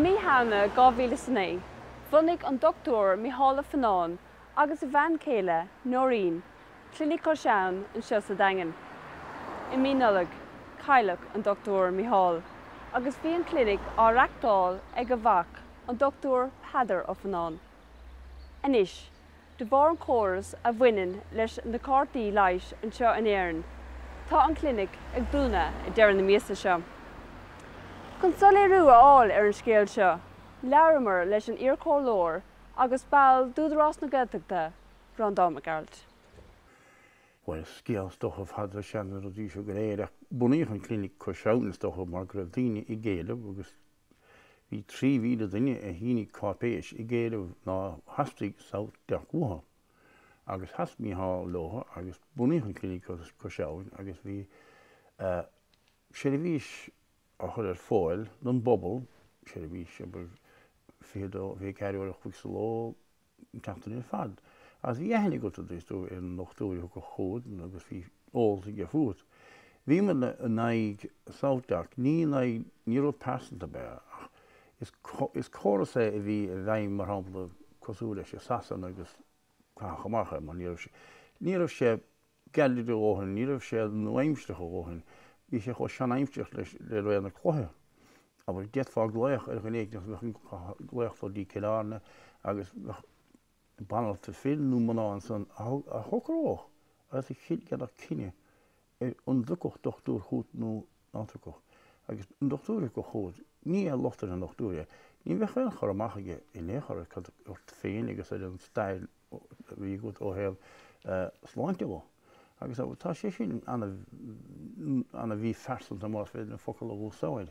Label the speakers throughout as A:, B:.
A: mí Shamhna 2009, bhunaigh an Dr Micheál Ó Fionnáin agus a bhean chéile, Noreen, Clinic Cois Abhann anseo sa Daingean. I mí Nollag, cailleadh an Dr Micheál agus bhí an clinic á reachtáil ag a mhac, an Dr Peadar Ó Fionnáin. Anois, de bharr an chórais a bhaineann leis na cártaí leighis anseo in Éirinn, tá an clinic ag dúnadh ag deireadh na míosa seo. Chun soiléiriú a fháil ar an scéal seo, labhramar leis an iarchomhairleoir agus ball d'Údarás na Gaeltachta, Breandán Mac Gearailt.
B: Bhuel, is scéal is dócha fada sean na rudaí seo go léir ach bunaíodh an clinic Cois Abhann is dócha mar go raibh daoine ag éileamh agus bhí 3,000 duine a shínigh cáipéis ag éileamh nár theastaigh SouthDoc uathu agus sheas Mícheál leo agus bunaíodh an clinic Cois Abhann agus bhí seirbhís á chur ar fáil don bpobal, seirbhís abair 22, 24 uair a chloig sa ló, an tseachtain ar fad. Agus bhí aithne agat is dóigh ar an ndochtúir a thiocfadh chugat agus bhí eolas aige fút. Bhíomar in aghaidh SouthDoc, ní in aghaidh, ní rud pearsanta ab ea ach is is córas é a bhí i bhfeidhm mar shampla cosúil leis i Sasana agus caitheadh amach é mar ní raibh sé, ní raibh sé gairid a dhóthain, ní raibh sé nua-aimseartha a dhóthain, bhí sé chomh sean-aimseartha leis le ré na cloiche. Abair, d'fhéadfá glaoch ar dhuine éigin agus bheadh an glaoch dul dtí Cill Airne agus bheadh banaltra fir nó mná ansan a shocródh agus a dhéanfadh cinneadh ar an dtiocfadh dochtúir chugat nó ná tiocfadh. Agus an dochtúir a thiocfadh chugat, ní aon locht ar an ndochtúir é, ní bheadh aon chur amach aige in aon chor ar cad ort féin agus ar an stair a bhí agat ó thaobh sláinte de. Agus tá sé sin ana-mhíphearsanta más féidir an focal a úsáid.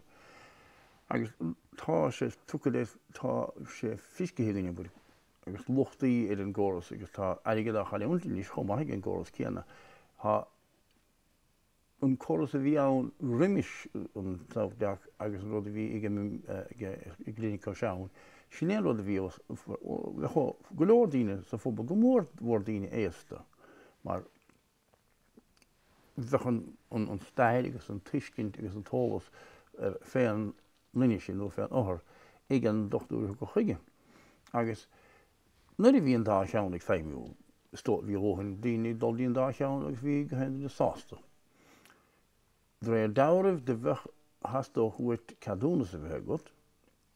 B: Agus tá sé tugtha le, tá sé feiscithe againn abair, agus lochtaí ar an gcóras agus tá airgead á chailliúint anois chomh maith ag an gcóras céanna. Tá an córas a bhí ann roimis an SouthDoc agus an rud a bhí ag an gClinic Cois Abhann, sin é an rud a bhí os, bheadh go leor daoine sa phobal, go mór mhór daoine aosta, mar bheadh an stair agus an tuiscint agus an t-eolas fén nduine sin nó fén othar ag an dochtúir a thiocfadh chuige. Agus nuair a bhí an dá cheann ag feidhmiú, Is dóigh, bhí a dhóthain daoine ag dul dtí an dá cheann agus bhí gach aon duine sásta. De réir dealraimh do bheadh, theastódh uait ceadúnas a bheith agat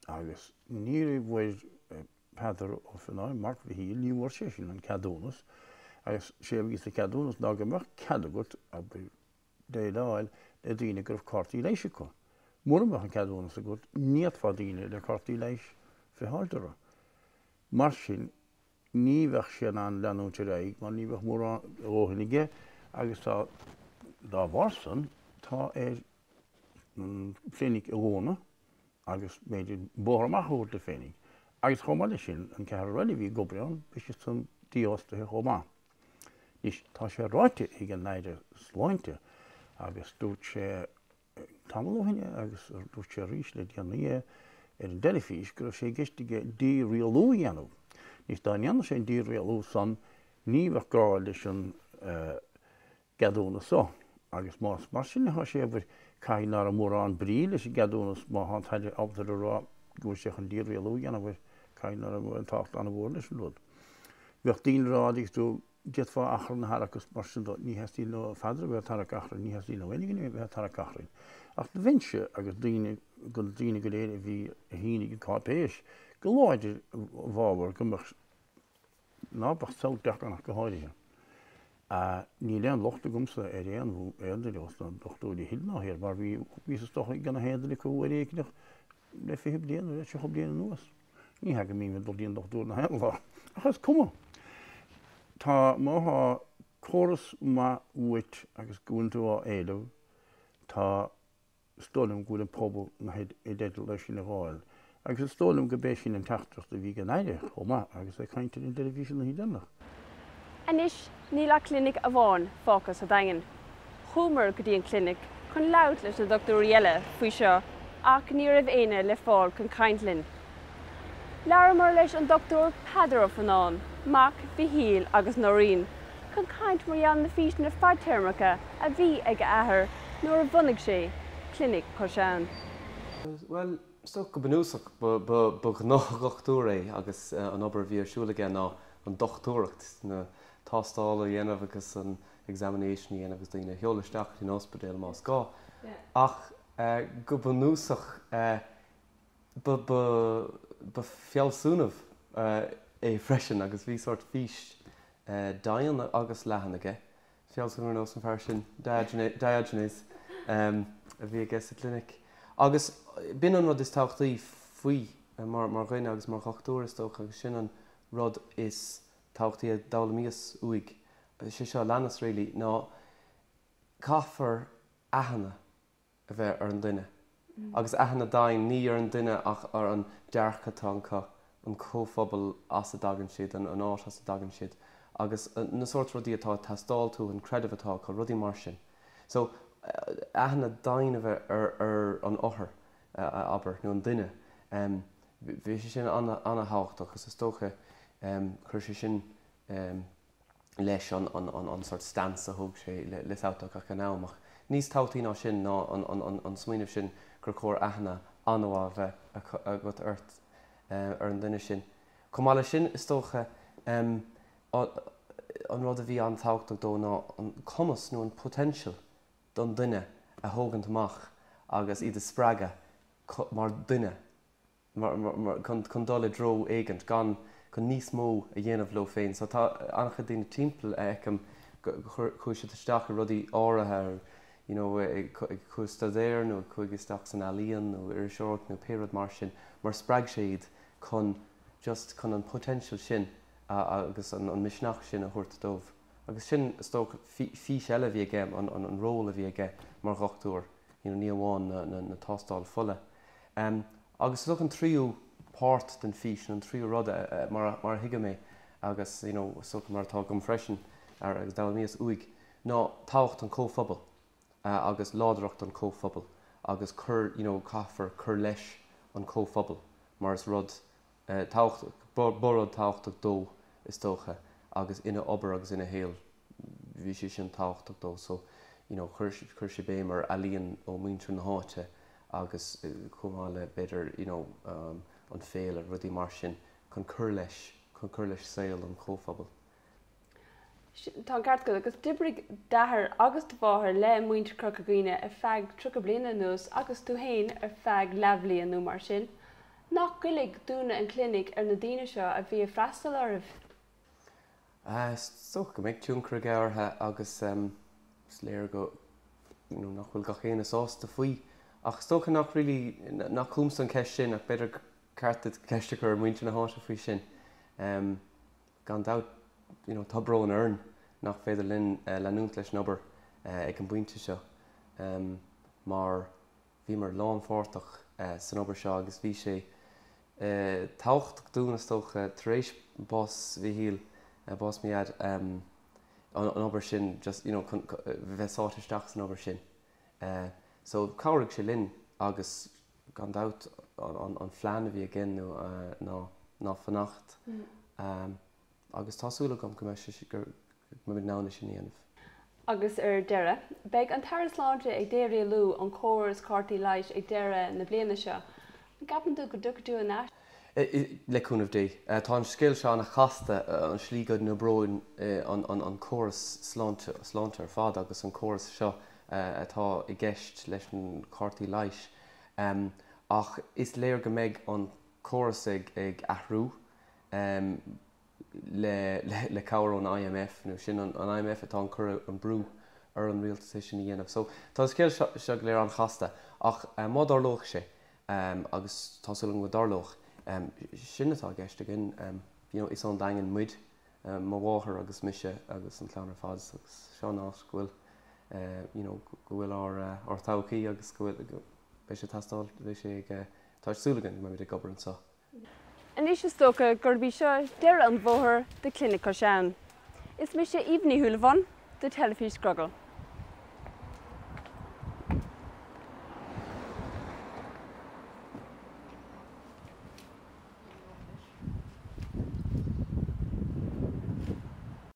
B: agus ní bhfuair Peadar Ó Fionnáin, mac Mhichíl, ní bhfuair sé sin an ceadúnas agus sé a bhí sa cheadúnas ná go mbeadh cead agat, abair, déileáil le daoine go raibh cártaí leighis acu. Mura mbeadh an ceadúnas agat ní fhéadfá daoine le cártaí leighis friotháilt orthu. Mar sin, ní bheadh sé in ann leanúint ar aghaidh mar ní bheadh mórán a dhóthain aige agus tá, dá bharr san, tá air an chlinic a dhúnadh agus b'fhéidir bóthar amach a thabhairt dó féinig. Agus chomh maith leis sin, an ceathrar eile a bhí ag obair ann, beidh siad san dífhostaithe chomh maith. Anois, tá sé ráite ag an Aire Sláinte agus dúirt sé tamall ó shin é agus dúirt sé arís le déanaí é ar an dteilifís go raibh sé i gceist aige dí-rialú a dhéanamh. Anois dá ndéanadh sé an dí-rialú san ní bheadh gá leis an gceadúnas so agus más mar sin atá sé abair caithfidh ná raibh mórán brí leis an gceadúnas má tá an tAire ábalta a rá go bhfuil sé chun dí-rialú a dhéanamh air caithfidh ná raibh aon tábhacht an-mhór leis an rud. Bheadh daoine ag rá dtuigeann tú D'fhéadfá achrann a tharrac agus mar sin de, ní theastaíonn ó Pheadar a bheith ag tarrac achrainn, ní theastaíonn ó aon duine a bheith ag tarrac achrainn. Ach do bheinnse agus daoine, go daoine go léir a bhí, a shínigh an cáipéis, go láidir i bhfabhar go mbeadh, ná beadh SouthDoc ann ach go háirithe. Níl aon locht agamsa ar aon, aon duine os na dochtúirí thoir ná thiar mar bhí, bhíos is dócha ag gach aon duine acu uair éigineach le 20 bliain nó le 30 bliain anuas. Ní hea go mbím ag dul dtí an dochtúir nach aon lá, ach is cuma. Tá, má thá córas maith uait agus go bhfuil tú á éileamh, tá, is dóigh liom go bhfuil an pobal i dteideal é sin a dh'fháil. Agus is dóigh liom go b'é sin an teachtaireacht a bhí ag an Aire chomh maith agus é ag caint ar an dteilifís an oíche deireanach.
A: Anois níl ach clinic amháin fágtha sa Daingean. Chuamar go dtí an clinic chun labhairt leis na dochtúirí eile faoi seo ach ní raibh éinne le fáil chun caint linn. Labhramar leis an Dr Peadar Ó Fionnáin, mac Mhichíl agus Noreen, chun caint mar gheall na físeanna fadtéarmacha a bhí ag a athair nuair a bhunaigh sé Clinic Cois Abhann.
C: Bhuel. So, go bunúsach, ba ghnáthdhochtúir é agus an obair a bhí ar siúl aige ná an dochtúireacht, na tástála a dhéanamh agus an examination a dhéanamh agus daoine a sheoladh isteach go dtí an ospidéal más gá. Ach go bunúsach, ba fealsúnamh é freisin agus bhí sórt fís doimhin agus leathan aige. Fealsúnamh ar nós an fear sin, Diogenes, a bhí aige sa gclinic. Agus b'in an rud is tábhachtaí faoi mar dhuine agus mar dhochtúir, is dócha, agus sin an rud is tábhachtaí a d'fhoghlaimíos uaidh, sé seo a leanas really, ná caithfear aithne a bheith ar an duine. Agus aithne domhain, ní ar an duine ach ar an dearcadh atá acu, an comhphobal as a dtagann siad, an áit as a dtagann siad, agus na sórt rudaí atá ag teastáil uathu, an creideamh atá acu, rudaí mar sin. So, aithne domhain a bheith ar an othar, abair, nó an duine, bhí sé sin an-thábhachtach agus is dócha, chuir sé sin leis an sort stance a thóg sé le SouthDoc ag an am. Ach níos tábhachtaí ná sin ná an smaoineamh sin gur chóir aithne an-mhaith a bheith agat ort, ar an duine sin. Chomh maith leis sin, is dócha, an rud a bhí an-tábhachtach dó ná an cumas nó an potential don duine a thógaint amach agus iad a spreagadh mar dhuine. chun dul i dtreo éigint, gan, chun níos mó a dhéanamh leo féin. So tá an-chuid daoine timpeall a fheicim go chuaigh siad isteach i rudaí áirithe, you know, ag chuaigh staidéar nó chuaigh isteach san ealaíon nó iriseoireacht nó pé rud mar sin, mar spreag sé iad chun just chun an potential sin agus an misneach sin a thabhairt dóibh. Agus sin, is dócha, fís eile a bhí aige, an ról a bhí aige mar dhochtúir, you know, ní amháin na tástáil fola. Agus is dócha an tríú páirt den fís, nó an tríú rud, mar a thuigim é, agus you know is dócha mar atá agam freisin, agus d'fhoghlaimíos uaidh, ná tábhacht an chomhphobail agus láidreacht an chomhphobail agus cur, you know, caithfear cur leis an chomhphobal mar is rud tábhachtach, ba rud tábhachtach dó is dócha agus ina obair agus ina shaol bhí sé sin tábhachtach dó so you know chuir chuir sé béim ar ealaíon ó muintir na háite agus chomh maith le b'fhéidir you know an féile rudaí mar sin chun cur leis chun cur leis saol an chomhphobail.
A: Tá an ceart agat agus d'oibrigh d'athair agus do mháthair le muintir Chorca Dhuibhne ar feadh 30 bliain anuas agus tú féin ar feadh leathbhliain nó mar sin. Nach goillfidh dúnadh an chlinic ar na daoine seo a bhí ag freastal oraibh?
C: Is dócha go mbeidh tionchar aige orthu agus is léir go you know nach bhfuil gach éinne sásta faoi. Ach is dócha nach really, nach chugamsa an cheist sin ach b'fhéidir gur ceart duit ceist a chur ar mhuintir na háite faoi sin. Gan dabht you know tá brón orainn nach féidir linn leanúint leis an obair ag an bpointe seo mar bhíomar lánpháirteach san obair seo agus bhí sé tábhachtach dúinn is dócha tar éis bás Mhíchíl, bás mo dhaid, an obair sin just you know chun bheith sáite isteach san obair sin. So chabhraigh sé linn agus gan dabht an phlean a bhí againn ná ná fanacht agus tá súil agam go mbeidh sé go mbeimid in ann é sin a dhéanamh.
A: Agus ar deireadh, beidh an tAire Sláinte ag dé-rialú an córas cártaí leighis ag deireadh na bliana seo. An gceapann tú go dtiocfaidh tú in
C: Le cúnamh Dé. Tá an scéal seo an-chasta, an slí go n-oibreoidh an córas sláinte sláinte ar fad agus an córas seo atá i gceist leis na cártaí leighis. Ach is léir go mbeidh an córas ag athrú le cabhair ón IMF, nó sin an IMF atá ag cur an brú ar an rialtas é sin a dhéanamh. So tá an scéal seo go léir an-chasta ach má dtarlóidh sé, agus tá súil agam go dtarlóidh, sin atá i gceist againn, you know, is ón Daingean muid, mo mháthair agus mise agus an chlann ar fad agus seo an áit go bhfuil, you know, go bhfuil ár ár todhchaí agus go bhfuil, beidh sé ag teastáil, beidh sé ag, tá súil againn go mbeimid ag obair anseo.
A: Anois is dócha gurb í seo deireadh an bhóthair do Clinic Cois Abhann. Is mise Aoibh Ní Shúilleabháin do Teilifís Scrogall.